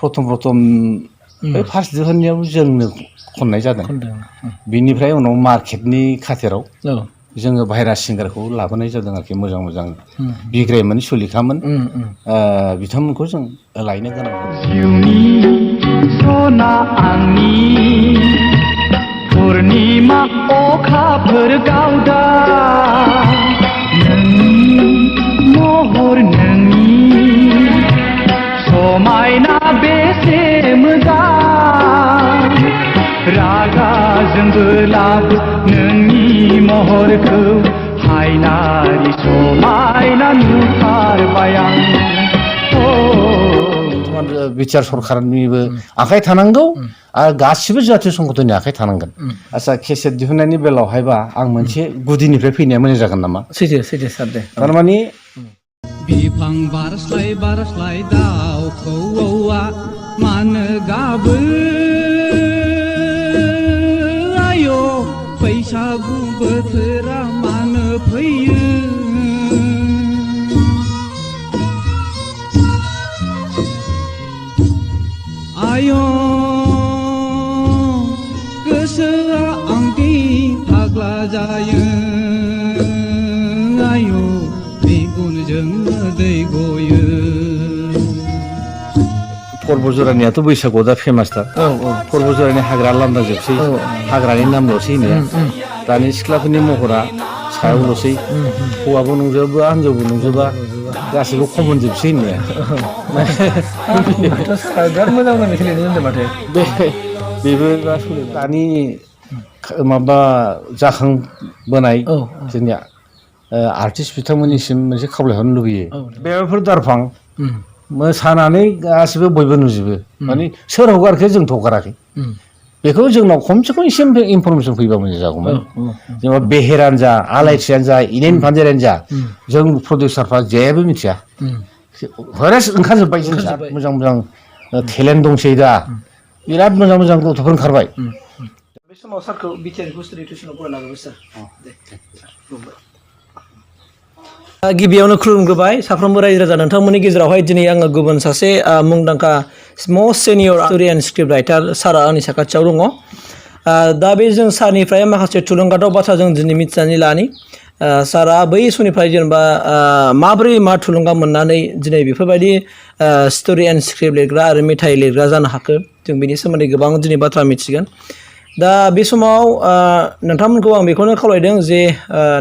प्रथम बे फार्स्ट दिहुननायाव जोंनो खननाय जादों बिनिफ्राय उनाव मार्केटनि खाथिराव जोङो बाहेरा सिंगारखौ लाबोनाय जादों आरोखि मोजां बिग्रायमोन सुलिखामोन बिथांमोनखौ जों लायनो गोनां जादों जिउनि सना आंनि पुर्निमा अखाफोर गावदा नोंनि महर नोंनि समायना बेसे मोजां रागाजोंबो लाबो नोंनि महरखौ हायनारि समायना नुथारबाय आं बिटिआर सरकारनिबो आखाइ थानांगौ आरो गासिबो जातीय संगठननि आखाइ थानांगोन आচ্ছা केसेट दिहुननायनि बेलायावहायबा आं मोनसे गुदिनिफ्राय फैनाया मोजां जागोन नामा सैथो सार दे थारमाने बिफां बारस्लाय दाउखौआ मानो गाबो आयो बैसागु बोथोरा मानो फैयो आयो गोसोआ आंनि फाग्ला जायो आयो मेगनजों दै गयो पर्बजरानियाथ' बैसागुआव दा फेमासथार पर्बजरानि हाग्रा लांदांजोबसै हाग्रानि नामल'सै होननाया दानि सिख्लाफोरनि महरा सायावल'सै हौवाबो नंजोबा हिनजावबो नंजोबा गासैबो कमन जोबसै होननाया बिराद मोजां मोजां खेलेनो होनदों माथो बेबो दानि माबा जाखांबोनाय जोंनिया आर्टिस्ट बिथांमोननिसिम मोनसे खावलायहरनो लुबैयो बेफोर दारफां मोसानानै गासिबो बयबो नुजोबो माने सोर हगारखो जोंथ' हगाराखै बेखौ जोंनाव खमसे खम एसे इनफरमेसन फैबा मोजां जागौमोन जेनेबा बेहेरानो जा आलायस्रियानो जा इनेन फानजारियानो जा जों प्रडिउसारफ्रा जेबो मिथिया हरेस ओंखारजोब्बाय जिनिसा मोजां टेलेन्ट दंसै दा बिराद मोजां गथ'फोर ओंखारबाय बे समाव सारखौ बिटिआर हिस्टरि टिउसनाव फरायनांगौ सार गिबियावनो खुलुमग्रोबाय साफ्रोमबो रायजो राजा नोंथांमोननि गेजेरावहाय दिनै आङो गुबुन सासे मुंदांखा must senior story and script writer सारा आंनि साखाथियाव दङ दा बे जों सारनिफ्राय माखासे थुलुंगाथाव बाथ्रा जों दिनै मिथिनानै लानि सारा बै समनिफ्राय जेनेबा माबोरै मा थुलुंगा मोननानै दिनै बेफोरबायदि स्ट'रि एन्ड स्क्रिप्ट लिरग्रा आरो मेथाइ लिरग्रा जानो हाखो जों बेनि सोमोन्दै गोबां दिनै बाथ्रा मिथिगोन दा बे समाव नोंथांमोनखौ आं बेखौनो खावलायदों जे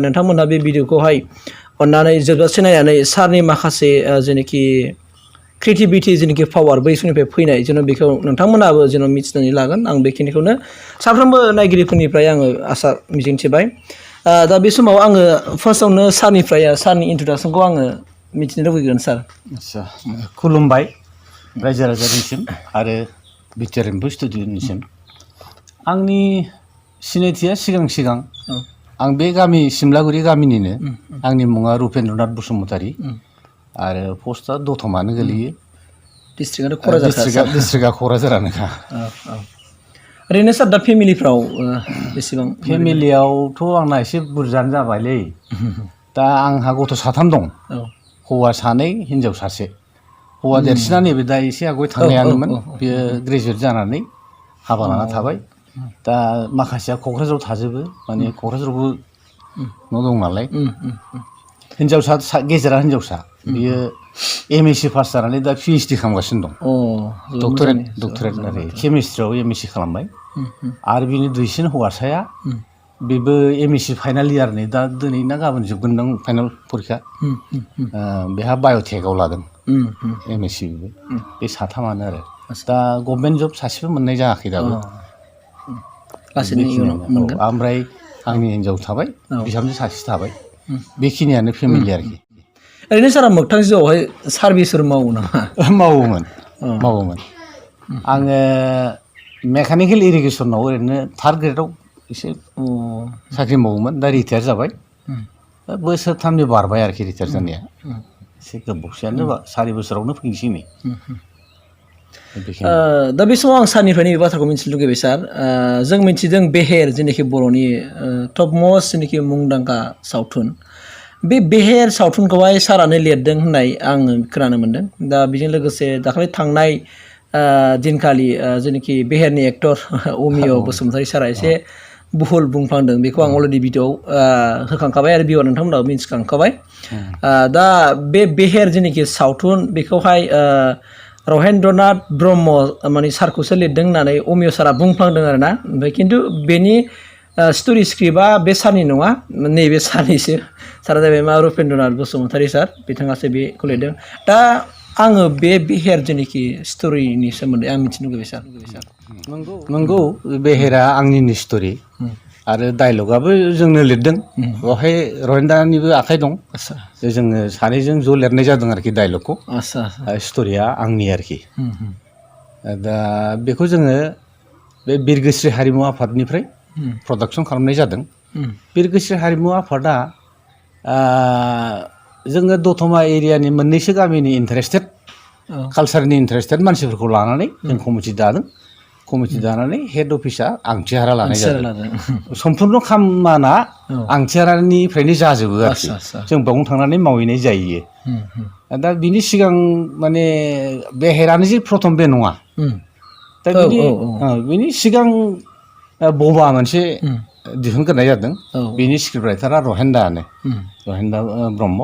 नोंथांमोनहा बे भिडिअखौहाय अन्नानै जोबजासे नायनानै सारनि माखासे जेनाखि क्रिएटिभिटि जेनाखि पावार बै समनिफ्राय फैनाय जेन' बेखौ नोंथांमोनाबो जेन' मिथिनानै लागोन आं बेखिनिखौनो साफ्रोमबो नायगिरिफोरनिफ्राय आङो आसा मिजिंथिबाय दा बे समाव आङो फार्स्टआवनो सारनिफ्राय सारनि इन्ट्रडाक्सनखौ आङो मिथिनो लुबैगोन सार आच्ছা खुलुमबाय रायजो राजानिसिम आरो बिटिआर एम्फौ स्टुडिअनिसिम आंनि सिनायथिया सिगां आं बे गामि सिमलागुरि गामिनिनो आंनि मुङा रुपेन्द्रनाथ बसुमतारी आरो पस्टआ दतमानो गोलैयो डिस्ट्रिक्टआ क'क्राझारानोखा ओरैनो सार दा फेमिलिफ्राव बेसेबां फेमिलियावथ' आंना एसे बुरजानो जाबायलै दा आंहा गथ' 3 दं हौवा 2 हिनजाव 1 हौवा देरसिना नैबे दा एसे आगय थांनायानोमोन बियो ग्रेजुवेट जानानै हाबा लाना थाबाय दा माखासेया क'क्राझाराव थाजोबो माने क'क्राझारावबो न' दं नालाय हिनजावसा गेजेरा हिनजावसा बियो एमएससि पास जानानै दा पिएइचडि खालामगासिनो दं डक्टरेट आरो केमिस्ट्रियाव एमएससि खालामबाय आरो बिनि दुइसिन हौवासाया बेबो एमएससि फाइनाल इयार नै दा दिनै ना गाबोन जोबगोनदां फाइनाल परिखा बेहा बाय'टेकआव लादों एमएससि बे 3आनो आरो दा गभर्नमेन्ट जब सासेबो मोननाय जायाखै दाबो ओमफ्राय आंनि हिनजाव थाबाय बिहामजो 1 थाबाय बेखिनियानो फेमिलि आरोखि ओरैनो सारा मोगथां जिउआवहाय सार्भिसफोर मावो नामा मावोमोन आङो मेकानिकेल इरिगेसनाव ओरैनो 3rd ग्रेडआव एसे साख्रि मावोमोन दा रिटायार जाबाय बोसोरथामनि बारबाय आरोखि रिटायार जानाया एसे गोबावसैयानो 4 बोसोरावनो फैनोसै नै दा बे समाव आं सारनिफ्राय नैबे बाथ्राखौ मिथिनो लुगैबाय सार जों मिथिदों बेहेर जेनाखि बर'नि टप मस्ट जेनाखि मुंदांखा सावथुन बे बेहेर सावथुनखौहाय सारानो लिरदों होननाय आङो खोनानो मोन्दों दा बेजों लोगोसे दाखालि थांनाय दिनखालि जेनाखि बेहेरनि एक्टर अमिय बसुमतारी सारा एसे बुहुल बुंफ्लांदों बेखौ आं अलरेडि भिडिअ'आव होखांखाबाय आरो भिडिअ नोंथांमोनाबो मिन्थिखांखाबाय दा बे बेहेर जेनाखि सावथुन बेखौहाय रहेन्द्रनाथ ब्रह्म माने सारखौसो लिरदों होननानै अमिय सारा बुंफ्लांदों आरोना ओमफ्राय खिन्थु बेनि स्ट'रि स्क्रिप्टआ बे सारनि नङा नैबे सारनिसो सारा जाबाय मा रुपेन्द्रनाथ बसुमतारी सार बिथाङासो बेखौ लिरदों दा आङो बे बेहेर जेनाखि स्ट'रिनि सोमोन्दै आं मिथिनो लुगैबाय सार नंगौ बेहेरा आंनिनो स्ट'रि आरो डायलगाबो जोंनो लिरदों बेवहाय रहिन्दानिबो आखाइ दं जोङो सानैजों ज' लिरनाय जादों आरोखि डायलगखौ स्ट'रिया आंनि आरोखि दा बेखौ जोङो बे बिरगोस्रि हारिमु आफादनिफ्राय प्रडाक्सन खालामनाय जादों बिरगोस्रि हारिमु आफादा जोङो दतमा एरियानि मोननैसो गामिनि इन्टारेस्टेड कालसारनि इन्टारेस्टेड मानसिफोरखौ लानानै जों कमिटि दादों कमिटि दानानै हेड अफिसा आंथिहारा लानाय जादों सम्पुर्ण खामाना आंथिहारानिफ्रायनो जाजोबो आरोखि जों बावनो थांनानै मावहैनाय जायो दा बिनि सिगां माने बेहेरानो जे प्रथम बे नङा दा बिनि सिगां बबा मोनसे दिहुनग्रोनाय जादों बिनि स्क्रिप्ट राइटारा रहेन्दा ब्रह्म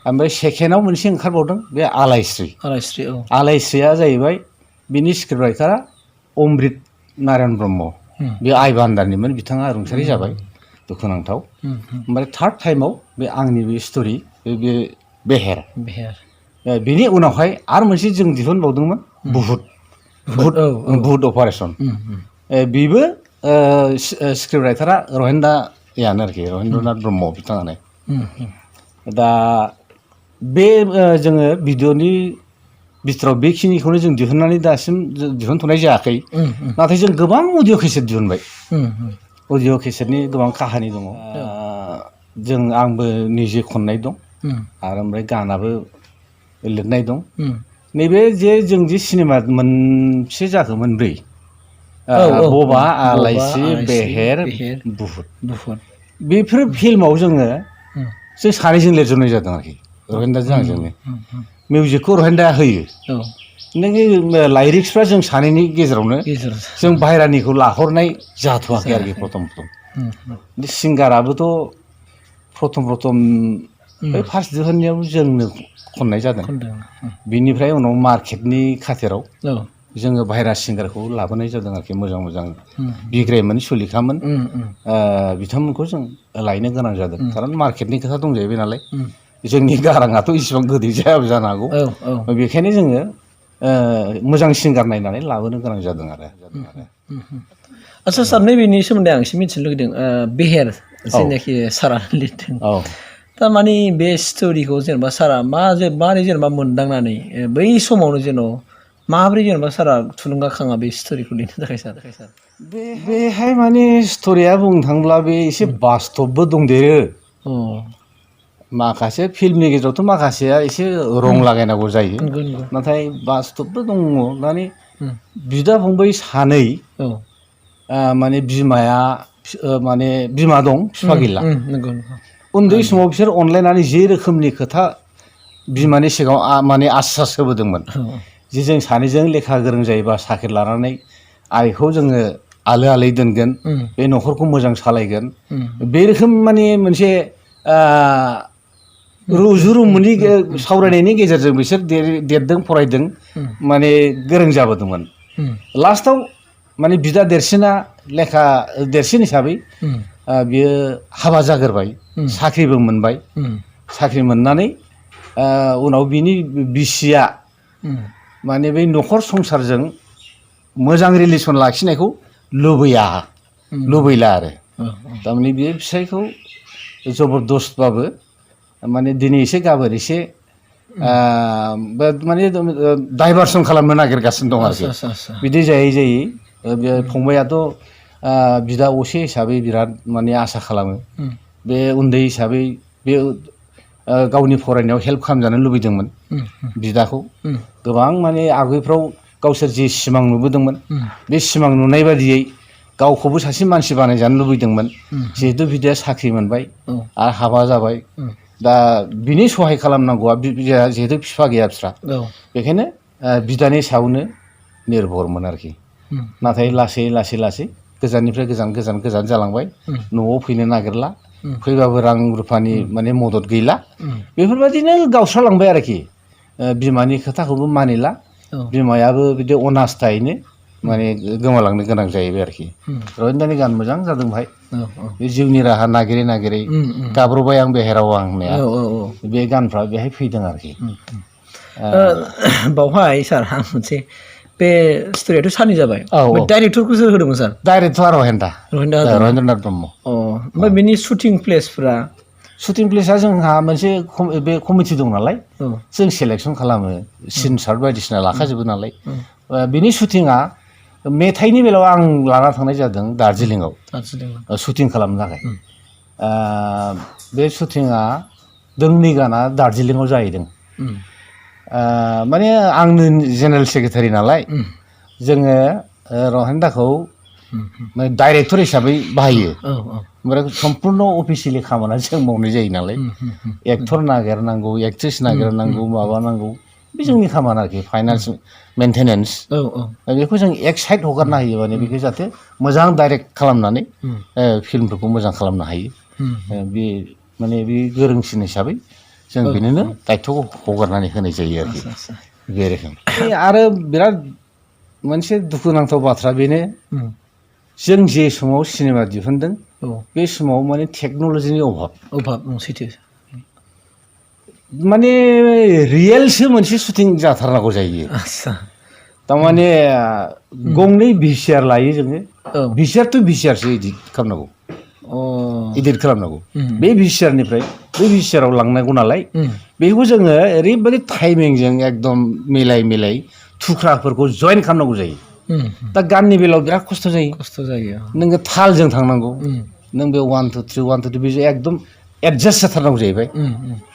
ओमफ्राय सेकेन्डआव मोनसे ओंखारबावदों बे आलायस्रिया जाहैबाय बिनि स्क्रिप्ट राइटारा अमृत नारायण ब्रह्म बे आइ बान्दारनिमोन बिथाङा रुंसारि जाबाय दुखुनांथाव ओमफ्राय थार्ड टाइमाव बे आंनि बे स्ट'रि बे बेहेर बिनि उनावहाय आरो मोनसे जों दिहुनबावदोंमोन बुहुत अपारेसन बेबो स्क्रिप्ट राइटारा रहेन्दायानो आरोखि रहेन्द्रनाथ ब्रह्म बिथाङानो दा बे जोङो भिडिअ'नि बिथोराव बेखिनिखौनो जों दिहुननानै दासिम दिहुनथ'नाय जायाखै नाथाय जों गोबां अडिअ' केसेट दिहुनबाय अडिअ' केसेटनि गोबां काहानि दङ जों आंबो निजे खननाय दं आरो ओमफ्राय गानाबो लिरनाय दं नैबे जे जों जे सिनेमा मोनसे जाखो मोनब्रै बबा आलायस्रि बेहेर बुहुत बेफोर फिल्माव जोङो जों सानैजों लिरजोबनाय जादों आरोखि रहेन्दाजों आंजोंनो मिउजिकखौ रहेन्दाया होयो नोङो लाइरिक्सफ्रा जों सानैनि गेजेरावनो जों बाहेरानिखौ लाहरनाय जाथ'वाखै आरोखि प्रथम सिंगाराबोथ' प्रथम बै फार्स्ट दिहुननायाव जोंनो खननाय जादों बिनिफ्राय उनाव मार्केटनि खाथिराव जोङो बाहेरा सिंगारखौ लाबोनाय जादों आरोखि मोजां बिग्रायमोन सुलिखामोन बिथांमोनखौ जों लायनो गोनां जादों खारन मार्केटनि खोथा दंजाहैबाय नालाय जोंनि गाराङाथ' इसिबां गोदै जायाबो जानो हागौ बेखायनो जोङो मोजां सिंगार नायनानै लाबोनो गोनां जादों आरो आच्चा सार नैबेनि सोमोन्दै आं एसे मिथिनो लुगैदों बेहेर जेनाखि सारा लिरदों थारमाने बे स्ट'रिखौ जेनेबा सारा मारै जेनेबा मोनदांनानै बै समावनो जेन' माबोरै जेनेबा सारा थुलुंगाखाङा बे स्ट'रिखौ लिरनो थाखाय सार बेहाय माने स्ट'रिया बुंनो थाङोब्ला बे एसे बास्तबबो दंदेरो माखासे फिल्मनि गेजेरावथ' माखासेया एसे रं लागायनांगौ जायो नाथाय बास्तबबो दङ माने बिदा फंबाय सानै माने बिमाया माने बिमा दं बिफा गैला उन्दै समाव बिसोर अनलायनानै जे रोखोमनि खोथा बिमानि सिगाङाव माने आश्वास होबोदोंमोन जे जों सानैजों लेखा गोरों जायोबा साख्रि लानानै आइखौ जोङो आलो आलोयै दोनगोन बे न'खरखौ मोजां सालायगोन बे रोखोम माने मोनसे रुजु रुमुनि सावरायनायनि गेजेरजों बिसोर देरदों फरायदों माने गोरों जाबोदोंमोन लास्टआव माने बिदा देरसिना लेखा देरसिन हिसाबै बियो हाबा जाग्रोबाय साख्रिबो मोनबाय साख्रि मोननानै उनाव बिनि बिसिया माने बै न'खर संसारजों मोजां रिलेसन लाखिनायखौ लुबैला आरो थारमाने बे फिसायखौ जबरदस्तबाबो माने दिनै एसे गाबोन एसे माने डाइभारसन खालामनो नागिरगासिनो दं आरोखि बिदि जायै बे फंबायाथ' बिदा असे हिसाबै बिराद माने आसा खालामो बे उन्दै हिसाबै बे गावनि फरायनायाव हेल्प खालामजानो लुबैदोंमोन बिदाखौ गोबां माने आगोलफ्राव गावसोर जे सिमां नुबोदोंमोन बे सिमां नुनाय बादियै गावखौबो सासे मानसि बानायजानो लुबैदोंमन जिहेतु बिदाया साख्रि मोनबाय आरो हाबा जाबाय दा बिनि सहाय खालामनांगौआ जिहेतु बिफा गैया बिस्रा बेखायनो बिदानि सायावनो निर्भरमोन आरोखि नाथाय लासै लासै लासै गोजाननिफ्राय गोजान जालांबाय न'आव फैनो नागिरला फैबाबो रां रुफानि माने मदद गैला बेफोरबायदिनो गावस्रालांबाय आरोखि बिमानि खोथाखौबो मानिला बिमायाबो बिदि अनास्थायैनो माने गोमालांनो गोनां जाहैबाय आरोखि रहिन्दानि गान मोजां जादों भाई बे जिउनि राहा नागिरै नागिरै गाब्रबाय आं बेहेराव आं होननाया बे गानफ्रा बेहाय फैदों आरोखि बावहाय सार आं मोनसे बे स्ट'रियाथ' साननै जाबाय डाइरेक्टरखौ सोर होदोंमोन सार डाइरेक्टर रहिन्द्रनाथ ब्रह्म ओमफ्राय बेनि शुटिं प्लेसफोरा शुटिं प्लेसआ जोंहा मोनसे बे कमिटि दं नालाय जों सेलेक्सन खालामो सिन सार्ट बायदिसिना लाखाजोबो नालाय बिनि शुटिंआ मेथाइनि बेलायाव आं लाना थांनाय जादों दार्जिलिंआव शुटिं खालामनो थाखाय बे शुटिंआ दोंनै गाना दार्जिलिंआव जाहैदों माने आंनो जेनेरेल सेक्रेटारि नालाय जोङो रहिन्दाखौ डाइरेक्टर हिसाबै बाहायो ओमफ्राय सम्पुर्ण अफिसियेलि खामानिया जों मावनाय जायो नालाय एक्टर नागिरनांगौ एक्ट्रेस नागिरनांगौ माबा नांगौ बे जोंनि खामानि आरोखि फाइनान्स मेनटेनेन्स बेखौ जों एक साइड हगारना होयो माने बेखौ जाहाथे मोजां डाइरेक्ट खालामनानै फिल्मफोरखौ मोजां खालामनो हायो बे माने बे गोरोंसिन हिसाबै जों बेनोनो दायथ'खौ हगारनानै होनाय जायो आरोखि बे रोखोम आरो बिराद मोनसे दुखुनांथाव बाथ्रा बेनो जों जे समाव सिनेमा दिहुनदों बे समाव माने टेक्न'लजिनि अभाब सैथो माने रियेलसो मोनसे शुटिं जाथारनांगौ जायो थारमाने गंनै भिसिआर लायो जोङो भिसिआर टु भिसिआरसो इडिट खालामनांगौ बे भिसिआरनिफ्राय बै भिसिआराव लांनांगौ नालाय बेखौ जोङो ओरैबायदि टाइमिंजों एकदम मिलाय थुख्राफोरखौ जइन खालामनांगौ जायो दा गाननि बेलायाव बिराद खस्थ' जायो नोङो थालजों थांनांगौ नों बे 1 2 3 1 2 3 बेजों एकदम एडजास्ट जाथारनांगौ जाहैबाय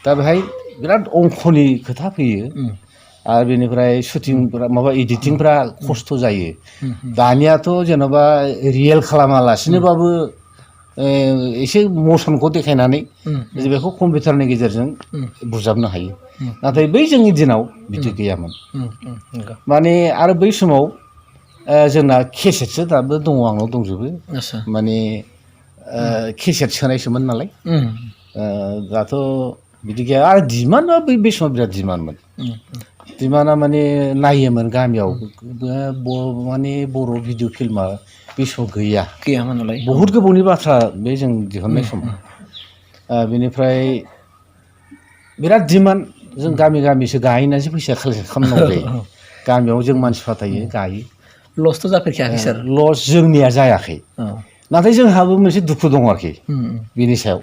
दा बेहाय बिराद अंखनि खोथा फैयो आरो बेनिफ्राय शुटिंफोरा माबा एडिटिंफ्रा खस्थ' जायो दानियाथ' जेन'बा रियेल खालामालासिनोबाबो एसे मसनखौ देखायनानै बेखौ कम्पिउटारनि गेजेरजों बुजाबनो हायो नाथाय बै जोंनि दिनाव बिदि गैयामोन माने आरो बै समाव जोंना केसेटसो दाबो दङ आंनाव दंजोबो माने केसेट सोनायसोमोन नालाय दाथ' बिदि गैया आरो डिमान्डआ बै समाव बिराद डिमान्डमोन डिमान्डआ माने नायोमोन गामियाव माने बर' भिडिअ फिल्मा बे समाव गैयामोन नालाय बहुद गोबावनि बाथ्रा बे जों दिहुननाय समाव बेनिफ्राय बिराद डिमान्ड जों गामिसो गायनानैसो फैसा कालेक्ट खालामनांगौ जायो गामियाव जों मानसिफ्रा थायो गायो लसथ' जाफेरखायाखै सार लस जोंनिया जायाखै नाथाय जोंहाबो मोनसे दुखु दं आरोखि बिनि सायाव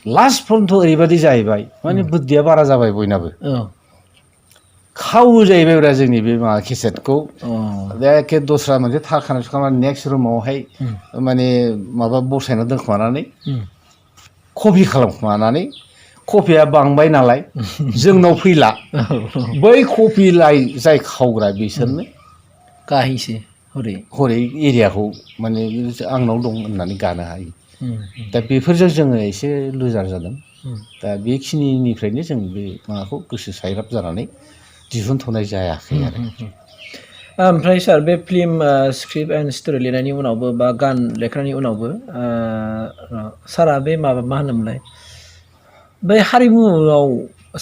लास्ट फ्रन्ट ओरैबायदि जाहैबाय माने बुद्धिया बारा जाबाय बयनाबो खावो जाहैबाय जोंनि बे माबा केसेटखौ एखे दस्रा मोनसे थार खानाय सुखांनानै नेक्स्ट रुमावहाय माने माबा बसायना दोनखुमानानै कपि खालामखुमानानै कपिया बांबाय नालाय जोंनाव फैला बै कपि जाय खावग्रा बिसोरनो गाहैसै हरै एरियाखौ माने आंनाव दं होननानै गानो हायो दा बेफोरजों जोङो एसे लुजार जादों दा बेखिनिनिफ्रायनो जों बे माबाखौ गोसो सायराब जानानै दिहुनथ'नाय जायाखै आरो ओमफ्राय सार बे फिल्म स्क्रिप्ट एन्ड स्ट'रि लिरनायनि उनावबो बा गान लेखानि उनावबो सारा बे मा होनोमोनलाय बै हारिमुआव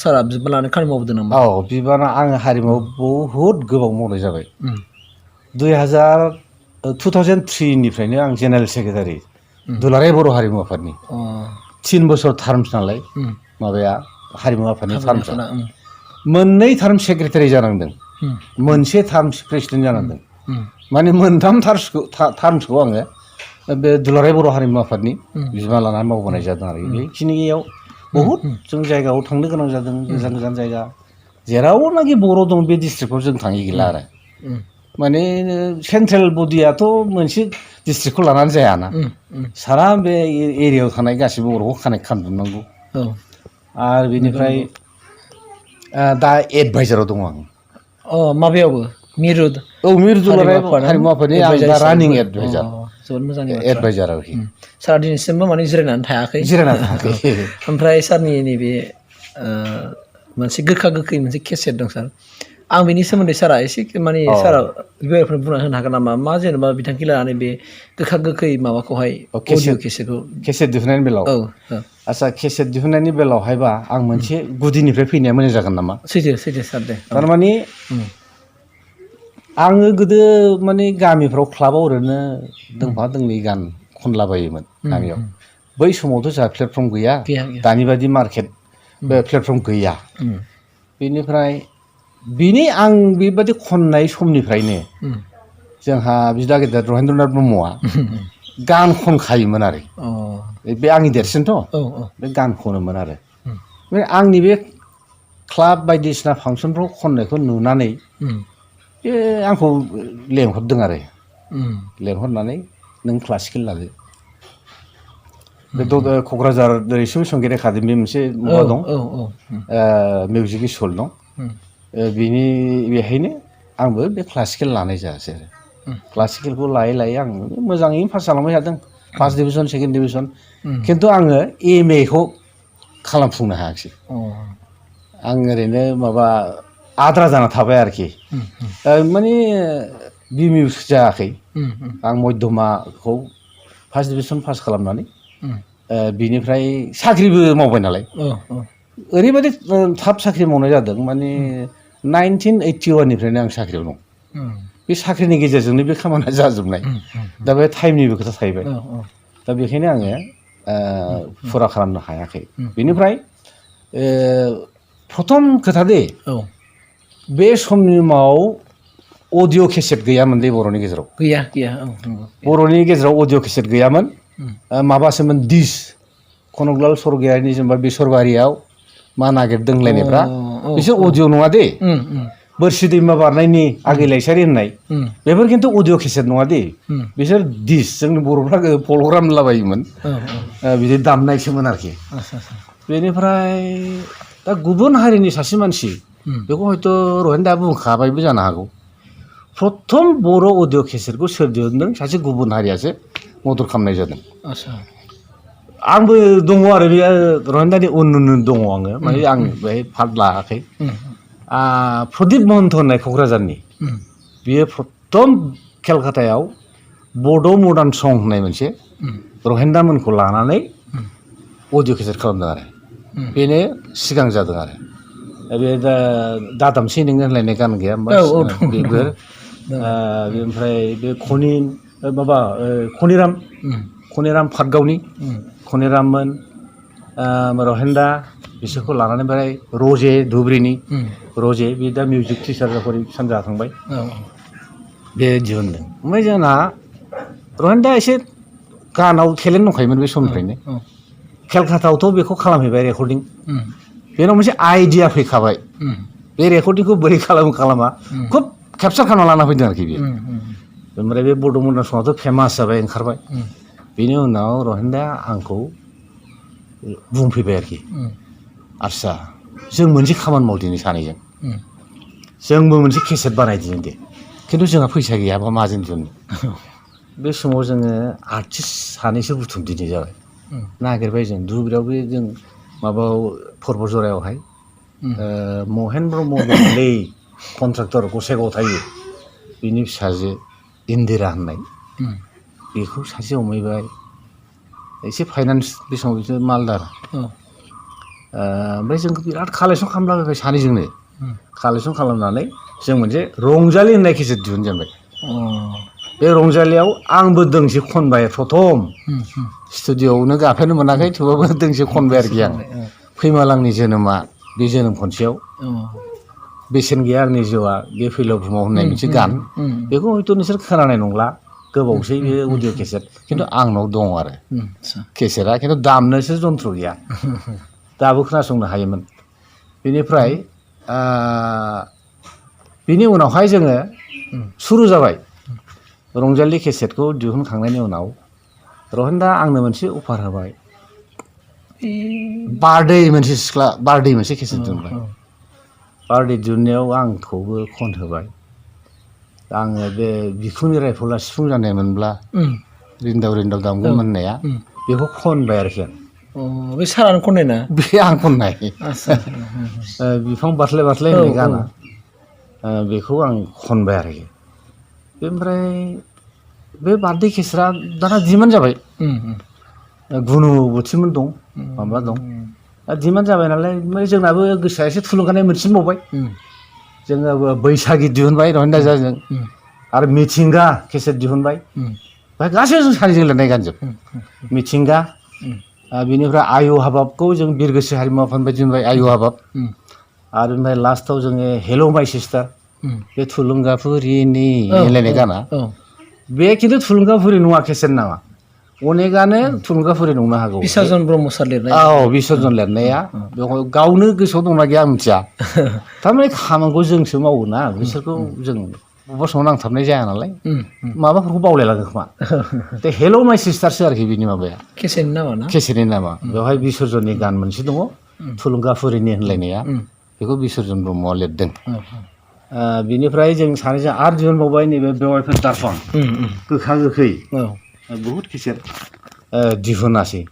सारा बिबान लानानै खामानि मावबोदों नामा बिबाना आङो हारिमुआव बहुद गोबाव मावनाय जाबाय 2003 निफ्रायनो आं जेनेरेल सेक्रेटारि दुलाराय बर' हारिमु आफादनि 3 बोसोर टार्मस नालाय माबाया हारिमु आफादनि टार्मसा मोननै टार्म सेक्रेटारि जानांदों मोनसे टार्म प्रेसिडेन्ट जानांदों माने मोनथाम टार्मसखौ आङो बे दुलाराय बर' हारिमु आफादनि बिबान लानानै मावबोनाय जादों आरो बेखिनियाव बहुद जों जायगायाव थांनो गोनां जादों गोजान जायगा जेरावनाखि बर' दं बे डिस्ट्रिक्टआव जों थांनो गैला आरो माने सेन्ट्रेल बडियाथ' मोनसे डिस्ट्रिक्टखौ लानानै जायाना सारा बे एरियायाव थानाय गासिबो बर'खौ कानेक्ट खालामजोबनांगौ आरो बेनिफ्राय दा एडभाइजाराव दङ आं माबायावबो मिरु दुलाराय हारिमु आफादनि आं दा रानिं एडभाइजार जोबोद मोजांनि एडभाइजार आरोखि सारा दिनैसिमबो माने जिरायनानै थायाखै ओमफ्राय सारनि नैबे मोनसे गोखा गोखै मोनसे केसेट दं सार आं बेनि सोमोन्दै सारा एसे माने सारा गिबियावनो बुंना होनो हागोन नामा मा जेनेबा बिथांखि लानानै बे गोखा गोखै माबाखौहाय अडिअ केसेटखौ केसेट दिहुननायनि बेलायाव औ आदसा केसेट दिहुननायनि बेलायावहायबा आं मोनसे गुदिनिफ्राय फैनाया मोजां जागोन नामा सैथो सार दे थारमाने आङो गोदो माने गामिफ्राव क्लाबाव ओरैनो दोंफा दोंनै गान खनलाबायोमोन गामियाव बै समावथ' जोंहा प्लेटफर्म गैया दानि बादि मार्केट बे प्लेटफर्म गैया बेनिफ्राय आं बेबादि खननाय समनिफ्रायनो जोंहा बिदा गेदेर रहेन्द्रनाथ ब्रह्मआ गान खनखायोमोन आरो बे आंनि देरसिनथ' बे गान खनोमोन आरो आंनि बे क्लाब बायदिसिना फांसनफ्राव खननायखौ नुनानै बे आंखौ लेंहरदों आरो लेंहरनानै नों क्लासिकेल लादो बे क'क्राझार रैसुमै संगित एकाडेमि मोनसे माबा दं मिउजिक स्कुल दं बिनि बेहायनो आंबो बे क्लासिकेल लानाय जायासै आरो क्लासिकेलखौ लायै लायै आं मोजाङैनो पास जालांबाय थादों फार्स्ट डिभिजन सेकेन्ड डिभिजन खिन्थु आङो एम ए खौ खालामफुंनो हायाखिसै आं ओरैनो माबा आद्रा जाना थाबाय आरोखि माने बिएमए जायाखै आं मध्यमाखौ फार्स्ट डिभिजन पास खालामनानै बिनिफ्राय साख्रिबो मावबाय नालाय ओरैबायदि थाब साख्रि मावनाय जादों माने 1981निफ्रायनो आं साख्रियाव दं बे साख्रिनि गेजेरजोंनो बे खामानिया जाजोबनाय दा बे टाइमनिबो खोथा थाहैबाय दा बेखायनो आङो फुरा खालामनो हायाखै बेनिफ्राय प्रथम खोथा दे बे समाव अडिअ केसेट गैयामोन दे बर'नि गेजेराव गैया बर'नि गेजेराव अडिअ केसेट गैयामोन माबासोमोन दिस कनकलाल सरगयारिनि जेनेबा बेसरबारियाव मा नागिरदों होनलायनायफ्रा बिसोर अडिअ नङा दे बोरसि दैमा बारनायनि आगै लाइसारि होननाय बेफोर खिन्थु अडिअ केसेट नङा दे बिसोर दिस जोंनि बर'फ्रा फलग्राम होनलाबायोमोन बिदि दामनायसोमोन आरोखि बेनिफ्राय दा गुबुन हारिनि सासे मानसि बेखौ हयथ' रहेनदा बुंखाबायबो जानो हागौ प्रथम बर' अडिअ केसेटखौ सोर दिहुनदों सासे गुबुन हारियासो मदद खालामनाय जादों आंबो दङ आरो बे रहेनदानि उन दङ आङो माने आं बेहाय पार्ट लायाखै प्रदीप महन्त होननाय क'क्राझारनि बियो प्रथम केलकातायाव बड' मडार्न सं होननाय मोनसे रहेन्दामोनखौ लानानै अडिअ केसेट खालामदों आरो बेनो सिगां जादों आरो बे दादामसै नोङो होनलायनाय गान गैया होमबा बेफोर ओमफ्राय बे खनिराम पाटगावनि खनिराममोन रहेन्दा बिसोरखौ लानानै ओमफ्राय रजे धुब्रिनि रजे बे दा मिउजिक टिचार जाफोरै सानजा थांबाय बे दिहुनदों ओमफ्राय जोंना रहेन्दा एसे गानाव टेलेन्ट दंखायोमोन बे समनिफ्रायनो केलकातायावथ' बेखौ खालामहैबाय रेकर्डिं बेनाव मोनसे आइडिया फैखाबाय बे रेकर्डिंखौ बोरै खालामा खुब केपचार खालामना लाना फैदों आरोखि बेयो ओमफ्राय बे बड' मडार्न सङाथ' फेमास जाबाय ओंखारबाय बेनि उनाव रहेन्दाया आंखौ बुंफैबाय आरोखि आदसा जों मोनसे खामानि मावदिनि सानैजों जोंबो मोनसे केसेट बानायदिनि दे खिन्थु जोंहा फैसा गैयाबा माजों दिहुननो बे समाव जोङो आर्टिस्ट सानैसो बुथुमदिनि जाबाय नागिरबाय जों धुब्रियाव बे जों माबायाव पर्बतजरायावहाय महेन ब्रह्म दंलै कन्ट्राक्टर गसाइगाव थायो बिनि फिसाजो इन्दिरा होननाय बेखौ सासे हमहैबाय एसे फाइनान्स बे समाव बिसोर मालदार ओमफ्राय जोंखौ बिराद कालेक्सन खालामलाबायबाय सानैजोंनो कालेक्सन खालामनानै जों मोनसे रंजालि होननाय केसेट दिहुनजेनबाय बे रंजालियाव आंबो दोंसे खनबाय प्रथम स्टुडिअ'आवनो गाफेरनो मोनाखै थेवबाबो दोंसे खनबाय आरोखि आं फैमालांनि जोनोमा बे जोनोम खनसेयाव बेसेन गैया आंनि जिउआ बे फैलाव बुहुमाव होननाय मोनसे गान बेखौ हयथ' नोंसोर खोनानाय नंला गोबावसै बे अडिअ केसेट खिन्थु आंनाव दङ आरो केसेटआ खिन्थु दामनोसो जन्थ्र गैया दाबो खोनासंनो हायोमोन बेनिफ्राय बिनि उनावहाय जोङो सुरु जाबाय रंजालि केसेटखौ दिहुनखांनायनि उनाव रहेन्दा आंनो मोनसे अफार होबाय बारडे मोनसे केसेट दिहुनबाय बारडे दिहुननायाव आंखौबो खनहोबाय आङो बे बिखुंनि रायफला सिफुं जानाय मोनब्ला रिन्दाव दामगौ मोननाया बेखौ खनबाय आरोखि आं बे सारानो खननाय ना बे आं खननाय बिफां बास्लाय होननाय गाना बेखौ आं खनबाय आरोखि ओमफ्राय बे बार्डे केसेटआ दाना डिमान्ड जाबाय गुनु बोथिमोन दं माबा दं डिमान्ड जाबाय नालाय ओमफ्राय जोंनाबो गोसोआ एसे थुलुंगानाय मोनसिनबावबाय जोङो बैसागि दिहुनबाय रहिन्दा जाजों आरो मिथिंगा केसेट दिहुनबाय ओमफ्राय गासैबो जों सानैजों लिरनाय गानजोब मिथिंगा बिनिफ्राय आयु हाबाबखौ जों बिरगोस्रि हारिमु आफादनिफ्राय दिहुनबाय आयु हाबाब आरो ओमफ्राय लास्टआव जोङो हेल' माइ सिस्टार बे थुलुंगाफुरिनि होनलायनाय गाना बे खिन्थु थुलुंगाफुरि नङा केसेट नामा अनेकानो थुलुंगाफुरि नंनो हागौ बिसर्जन ब्रह्म सार लिरनाय औ बिसर्जन लिरनाया बेवहाय गावनो गोसोआव दंना गैया आं मिथिया थारमाने खामानिखौ जोंसो मावो ना बिसोरखौ जों बबेबा समाव नांथाबनाय जाया नालाय माबाफोरखौ बावलायलाङो खोमा दा हेल' माइ सिस्टारसो आरोखि बिनि माबाया केसेटनि नामा ना केसेटनि नामा बेवहाय बिसर्जननि गान मोनसे दङ थुलुंगाफुरिनि होनलायनाया बेखौ बिसर्जन ब्रह्मआ लिरदों बिनिफ्राय जों सानैजों आरो दिहुनबावबाय नैबे बेवाइफोर दारफां गोखा गोखै बहुद केसेट दिहुनासै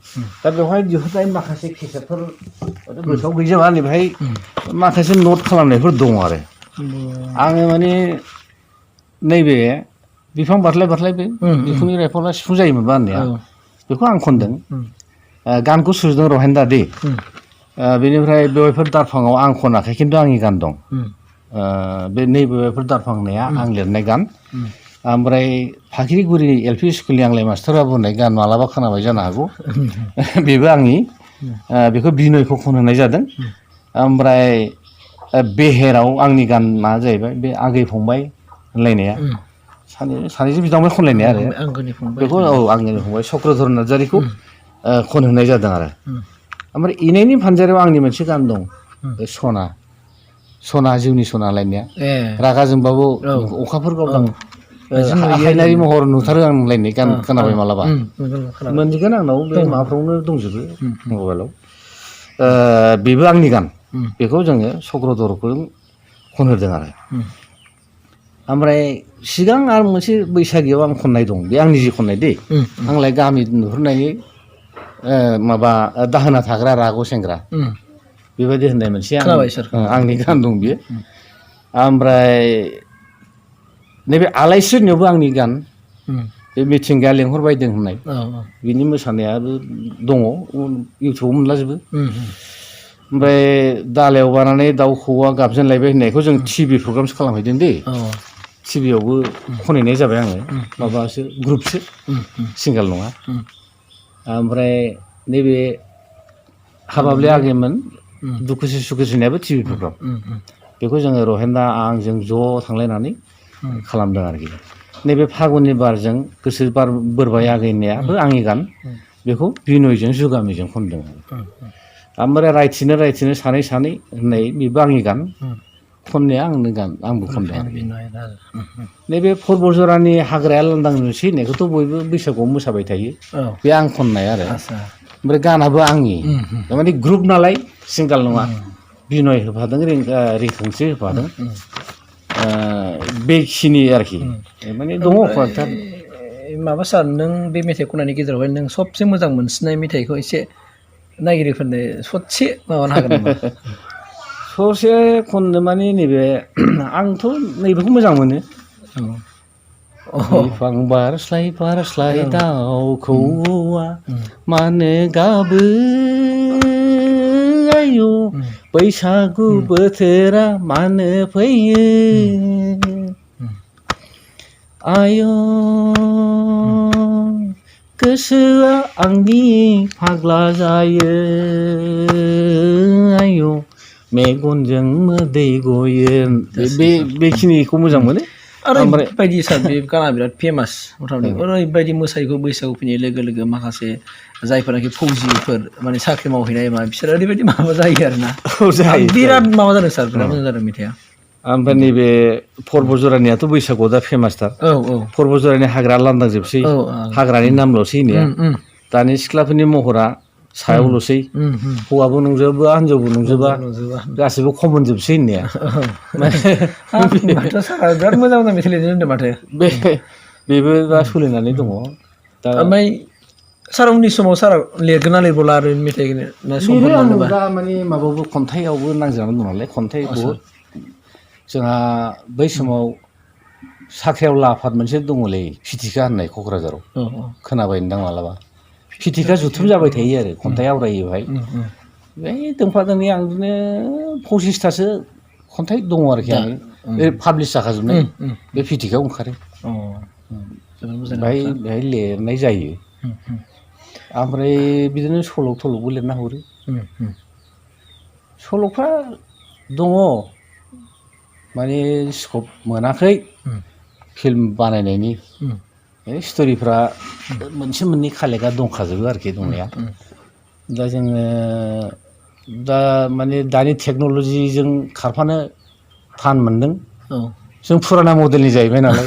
दा बेवहाय दिहुननाय माखासे केसेटफोर गोसोआव गैजोबा नैबेहाय माखासे नट खालामनायफोर दङ आरो आङो माने नैबे बिफां बारस्लाय बारस्लाय बे बिफांनि रायफला सिफुं जायोमोनबा होननाया बेखौ आं खनदों गानखौ सुजुदों रहिन्दा दे बेनिफ्राय बेवाइफोर दारफाङाव आं खनाखै खिन्थु आंनि गान दं बे नैबे बेवाइफोर दारफां होननाया आं लिरनाय गान ओमफ्राय फाख्रिगुरि एलपि स्कुलनि आंलाय मास्टारा बुंनाय गान मालाबा खोनाबाय जानो हागौ बेबो आंनि बेखौ बिनयखौ खनहोनाय जादों ओमफ्राय बेहेराव आंनि गाना जाहैबाय बे आगै फंबाय होनलायनाया सानैजों बिदांबाय खनलायनाय आरो बेखौ औ आंनि फंबाय चक्रधर नार्जारिखौ खनहोनाय जादों आरो ओमफ्राय इनायनि फानजारियाव आंनि मोनसे गान दं बे सना जिउनि सना होनलायनाया रागा जोंबाबो अखाफोर गावदां हायनारि महर नुथारो आं होनलायनाय गान खोनाबाय मालाबा मोनजोगोन आंनाव बे माबाफ्रावनो दंजोबो मबाइलाव बेबो आंनि गान बेखौ जोङो चक्रधरखौ खनहोदों आरो ओमफ्राय सिगां आरो मोनसे बैसागियाव आं खननाय दं बे आंनि जि खननाय दै आंलाय गामि नुहुरनायनि माबा दाहोना थाग्रा राग' सेंग्रा बेबायदि होननाय मोनसे आंनि गान दं बियो ओमफ्राय नैबे आलायस्रिनियावबो आंनि गान बे मिथिंगाया लेंहरबायदों होननाय बिनि मोसानायाबो दङ इउटुबाव मोनलाजोबो ओमफ्राय दालायाव बानानै दाउ खौवौआ गाबजेनलायबाय होननायखौ जों टिभि प्रग्रामसो खालामहैदों दे टिभियावबो खनहैनाय जाबाय आङो माबासो ग्रुपसो सिंगेल नङा ओमफ्राय नैबे हाबाब्ले आगैमोन दुखुसि सुखुसिनायाबो टिभि प्रग्राम बेखौ जोङो रहिन्दा आंजों ज' थांलायनानै खालामदों आरोखि नैबे फागुननि बारजों गोसो बार बोरबाय आगैनायाबो आंनि गान बेखौ बिनयजों जुगामिजों खनदों ओमफ्राय रायथिनो सानै होननाय बेबो आंनि गान खननाया आंनो गान आंबो खनदों आरोखि नैबे पर्बजरानि हाग्राया लांदां नुसै होननायखौथ' बयबो बैसागुआव मोसाबाय थायो बे आं खननाय आरो ओमफ्राय गानाबो आंनि थारमाने ग्रुप नालाय सिंगेल नङा बिनय होफादों रिंखांस्रि होफादों बेखिनि आरोखि माने दङ कয়েকটা माबा सार नों बे मेथाइ खननायनि गेजेरावहाय नों सबसे मोजां मोनसिननाय मेथाइखौ एसे नायगिरिफोरनो ससे माबानो हागोन नामा ससे खननो माने नैबे आंथ' नैबेखौ मोजां मोनो बिफां बारस्लाय दाउखौवा मानो गाबो आयौ बैसागु बोथोरा मानो फैयो आयौ गोसोआ आंनि फाग्ला जायो आयौ मेगनजों मोदै गयो बेखिनिखौ मोजां मोनो ओरैबायदि सार बे गाना बिराद फेमास मथामति ओरैबायदि मोसायोखौ बैसागु फैनाय लोगो लोगो माखासे जायफोरनाखि फौजिफोर माने साख्रि मावहैनाय मा बिसोर ओरैबायदि माबा जायो आरोना बिराद माबा जादों सार बिराद मोजां जादों मेथाइआ ओमफ्राय नैबे पर्बजरानियाथ' बैसागुआव दा फेमासथार पर्बजरानि हाग्रा लांदांजोबसै हाग्रानि नामल'सै होननाया दानि सिख्लाफोरनि महरा सायावल'सै हौवाबो नंजोबा हिनजावबो नंजोबा गासैबो खमन जोबसै होननाया बिराद मोजां मेथाइ लिरनो होनदों माथो बेबो दा सोलिनानै दङ दा ओमफ्राय सार उननि समाव सार लिरगोना लिरबावला आरो मेथाइ दा माने माबाबो खन्थाइयावबो नांजानानै दं नालाय खन्थाइ बहुद जोंहा बै समाव साख्रियावला आफाद मोनसे दङलै फिथिखा होननाय क'क्राझाराव खोनाबाय नोंदां मालाबा फिथिखा जुथुम जाबाय थायो आरो खन्थाइ आवरायो बेवहाय बै दोंफा दोंनै आं बिदिनो 25थासो खन्थाइ दङ आरोखि आं बे पाब्लिस जाखाजोबनाय बे फिथिखायाव ओंखारो बेहाय लिरनाय जायो ओमफ्राय बिदिनो सल' थल'बो लिरना हरो सल'फ्रा दङ माने स्कप मोनाखै फिल्म बानायनायनि स्ट'रिफ्रा मोनसे मोननै कालेक्टआ दंखाजोबो आरोखि दंनाया दा जोङो दा माने दानि टेक्न'लजिजों खारफानो थान मोनदों जों फुराना मडेलनि जाहैबाय नालाय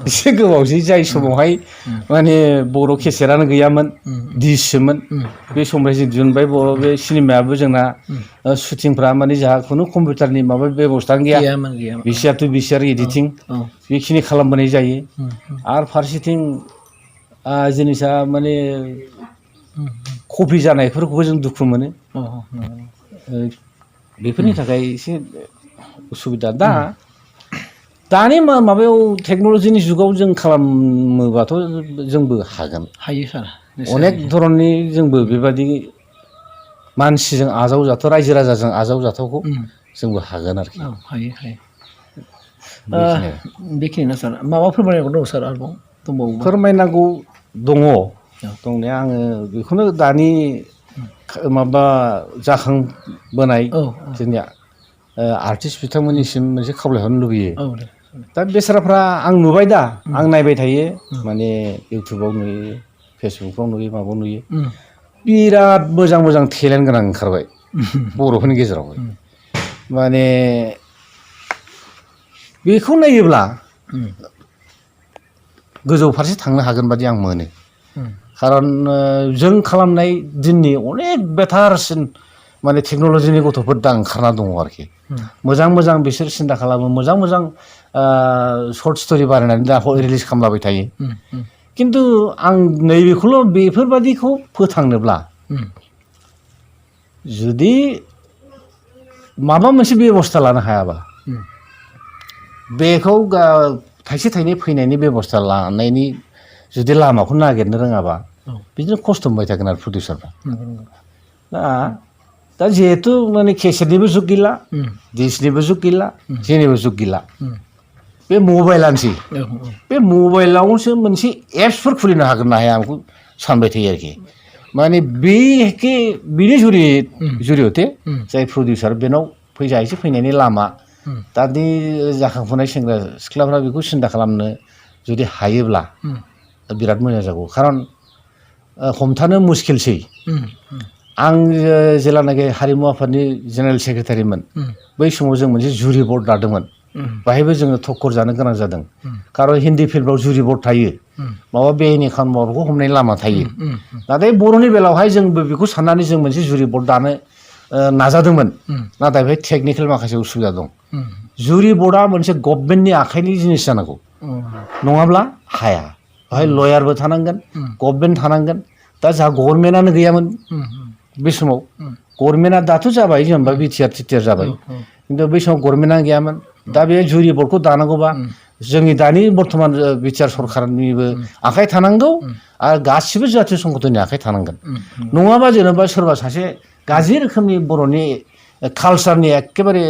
एसे गोबावसै जाय समावहाय माने बर' केसेटआनो गैयामोन डिससोमोन बे समनिफ्राय जों दिहुनबाय बर' बे सिनेमायाबो जोंना शुटिंफ्रा माने जोंहा खुनु कम्पिउटारनि माबा बेबस्थानो गैया भिसिआर टु भिसिआर एडिटिं बेखिनि खालामबोनाय जायो आरो फारसेथिं जिनिसा माने कपि जानायफोरखौबो जों दुखु मोनो बेफोरनि थाखाय एसे उसुबिदा दानि माबायाव टेक्न'लजिनि जुगाव जों खालामोबाथ' जोंबो हागोन हायो सार अनेक धरननि जोंबो बेबादि मानसिजों आजावजाथाव रायजो राजाजों आजावजाथावखौ जोंबो हागोन आरोखि हायो बेखिनिना सार माबा फोरमायनांगौ दं सार आरोबाव दंबावो फोरमायनांगौ दङ दंनाया आङो बेखौनो दानि माबा जाखांबोनाय जोंनिया आर्टिस्ट बिथांमोननिसिम मोनसे खावलायहरनो लुबैयो दा बेसाराफ्रा आं नुबाय दा आं नायबाय थायो माने इउटुबाव नुयो फेसबुकफ्राव नुयो माबायाव नुयो बिराद मोजां मोजां टेलेन्ट गोनां ओंखारबाय बर'फोरनि गेजेरावहाय माने बेखौ नायोब्ला गोजौ फारसे थांनो हागोन बादि आं मोनो खारन जों खालामनाय दिननि अनेक बेटारसिन माने टेक्न'लजिनि गथ'फोर दा ओंखारना दङ आरोखि मोजां मोजां बिसोर सिन्था खालामो मोजां मोजां सर्ट स्ट'रि बानायनानै दा रिलिज खालामलाबाय थायो खिन्थु आं नैबेखौल' बेफोरबादिखौ फोथांनोब्ला जुदि माबा मोनसे बेबस्था लानो हायाबा बेखौ थाइसे थाइनै फैनायनि बेबस्था लानायनि जुदि लामाखौ नागिरनो रोङाबा बिदिनो खस्थ' मोनबाय थागोन आरो प्रडिउसारफ्रा दा जिहेथु माने केसेटनिबो जुग गैला डिसनिबो जुग गैला जेनिबो जुग गैला बे मबाइलानोसै बे मबाइलावसो मोनसे एप्सफोर खुलिनो हागोन ना हाया आं बेखौ सानबाय थायो आरोखि माने बेनि जुरियते जाय प्रडिउसार बेनाव फैसा एसे फैनायनि लामा दानि जाखांफुनाय सेंग्रा सिख्लाफ्रा बेखौ सिन्था खालामनो जुदि हायोब्ला बिराद मोजां जागौ खारन हमथानो मुस्किलसै आं जेलानाखि हारिमु आफादनि जेनेरेल सेक्रेटारिमोन बै समाव जों मोनसे जुरि बर्ड दादोंमोन बाहायबो जोङो थक्कर जानो गोनां जादों खारन हिन्दी फिल्माव जुरि बर्ड थायो माबा बेआइनि खामानिखौ हमनायनि लामा थायो नाथाय बर'नि बेलायावहाय जोंबो बेखौ साननानै जों मोनसे जुरि बर्ड दानो नाजादोंमोन नाथाय बेहाय टेकनिकेल माखासे उसुबिदा दं जुरि बर्डआ मोनसे गभर्नमेन्टनि आखाइनि जिनिस जानांगौ नङाब्ला हाया बेहाय लयारबो थानांगोन गभर्नमेन्ट थानांगोन दा जोंहा गभर्नमेन्टआनो गैयामोन बे समाव गभर्नमेन्टआ दाथ' जाबाय जेनेबा बिटिआर टिटिआर जाबाय खिन्थु बै समाव गभर्नमेन्टआ गैयामोन दा बे जुरि बर्डखौ दानांगौबा जोंनि दानि बर्थमान बिटिआर सरकारनिबो आखाइ थानांगौ आरो गासिबो जातीय संगठननि आखाइ थानांगोन नङाबा जेनेबा सोरबा सासे गाज्रि रोखोमनि बर'नि कालसारनि एखेबारे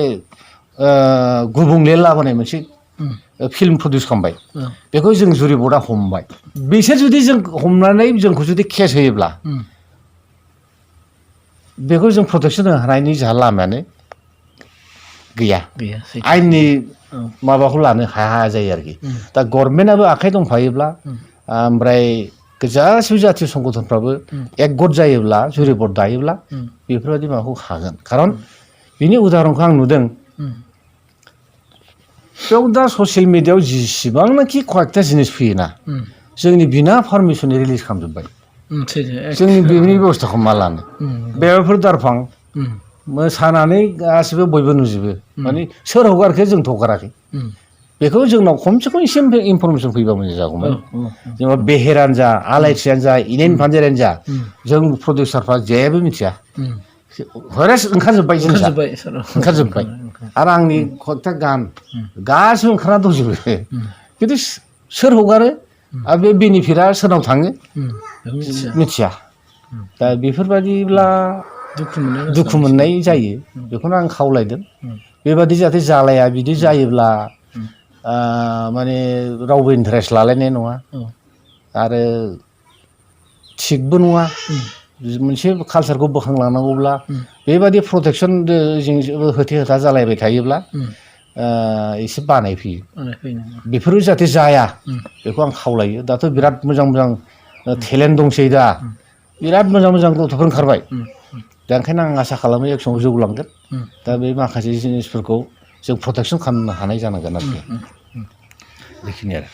गुबुंले लाबोनाय मोनसे फिल्म प्रडिउस खालामबाय बेखौ जों जुरि बर्डआ हमबाय बिसोर जुदि जों हमनानै जोंखौ जुदि केस होयोब्ला बेखौ जों प्रटेक्सन होनो हानायनि जोंहा लामायानो गैया आयेननि माबाखौ लानो हाया जायो आरोखि दा गभर्नमेन्टआबो आखाइ दंफायोब्ला ओमफ्राय गासिबो जातीय संगठनफ्राबो एकगत जायोब्ला जुरि बर्ड दायोब्ला बेफोरबायदि माबाखौ हागोन खारन बिनि उदाहरनखौ आं नुदों बेयाव दा ससियेल मिडियायाव जेसेबांनाखि कয়েকটা जिनिस फैयोना जोंनि बिना पारमिसननि रिलिज खालामजोब्बाय जोंनि बेनि बेबस्थाखौ मा लानो बेफोर दारफां मोसानानै गासिबो बयबो नुजोबो माने सोर हगारखो जोंथ' हगाराखै बेखौ जोंनाव खमसे खम एसे इनफरमेसन फैबा मोजां जागौमोन जेनेबा बेहेरानो जा आलायस्रियानो जा इनेन भान्जारियानो जा जों प्रडिउसारफ्रा जेबो मिथिया हरेस ओंखारजोब्बाय जिनिसा ओंखारजोब्बाय आरो आंनि खनथा गान गासिबो ओंखारना दंजोबो खिन्थु सोर हगारो आरो बे बेनिफिटआ सोरनाव थाङो मिथिया दा बेफोरबायदिब्ला दुखु मोननाय जायो बेखौनो आं खावलायदों बेबादि जाहाथे जालाया बिदि जायोब्ला माने रावबो इन्टारेस्ट लालायनाय नङा आरो थिगबो नङा मोनसे कालसारखौ बोखांलांनांगौब्ला बेबादि प्रटेक्सन जों होथे होथा जालायबाय थायोब्ला एसे बानायफैयो बेफोरो जाहाथे जाया बेखौ आं खावलायो दाथ' बिराद मोजां मोजां टेलेन्ट दंसै दा बिराद मोजां मोजां गथ'फोर ओंखारबाय दा ओंखायनो आं आसा खालामो एक समाव जौगालांगोन दा बे माखासे जिनिसफोरखौ जों प्रटेक्सन खालामनो हानाय जानांगोन आरोखि बेखिनि आरो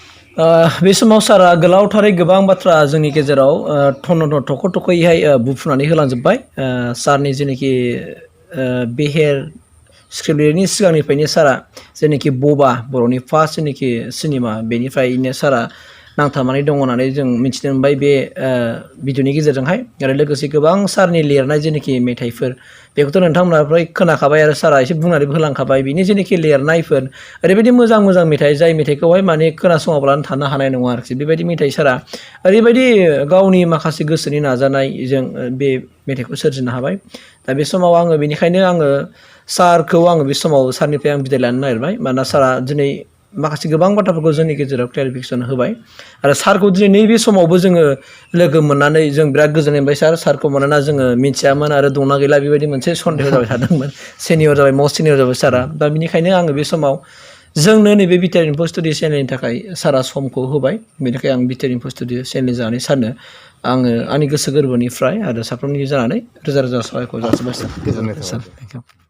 बे समाव सारा गोलावथारै गोबां बाथ्रा जोंनि गेजेराव थख' थख'यैहाय बुफ्रुनानै होलांजोब्बाय सारनि जेनाखि बेहेर स्क्रिप्ट लिरनायनि सिगांनिफ्रायनो सारा जेनाखि बबा बर'नि फार्स्ट जेनाखि सिनेमा बेनिफ्रायनो सारा नांथाबनानै दङ होननानै जों मिथिनो मोनबाय बे भिडिअनि गेजेरजोंहाय आरो लोगोसे गोबां सारनि लिरनाय जेनाखि मेथाइफोर बेखौथ' नोंथांमोना फ्राय खोनाखाबाय आरो सारा एसे बुंनानैबो होलांखाबाय बिनि जेनाखि लिरनायफोर ओरैबायदि मोजां मोजां मेथाइ जाय मेथाइखौहाय माने खोनासङाब्लानो थानो हानाय नङा आरोखि बेबायदि मेथाइ सारा ओरैबायदि गावनि माखासे गोसोनि नाजानायजों बे मेथाइखौ सोरजिनो हाबाय दा बे समाव आङो बेनिखायनो आङो सारखौ आङो बे समाव सारनिफ्राय आं बिदाय लानो नागिरबाय मानोना सारा दिनै माखासे गोबां बाथ्राफोरखौ जोंनि गेजेराव क्लेरिफिकेसन होबाय आरो सारखौ दिनै नैबे समावबो जोङो लोगो मोननानै जों बिराद गोजोननाय मोनबाय सारखौ मानोना जोङो मिथियामोन आरो दंना गैला बेबायदि मोनसे सन्देह जाबाय थादोंमोन सिनियर जाबाय मस्ट सिनियर जाबाय सारा दा बेनिखायनो आङो बे समाव जोंनो नैबे बिटिआर इनफो स्टुडिअ चेनेलनि थाखाय सारा समखौ होबाय बेनिखायनो आं बिटिआर इनफो स्टुडिअ चेनेल जानानै सारनो आङो आंनि गोसो गोरबोनिफ्राय आरो साफ्रोमनि जानानै रोजा रोजा साबायखर जासिबाय सार गोजोननाय थाबाय सार थेंक इउ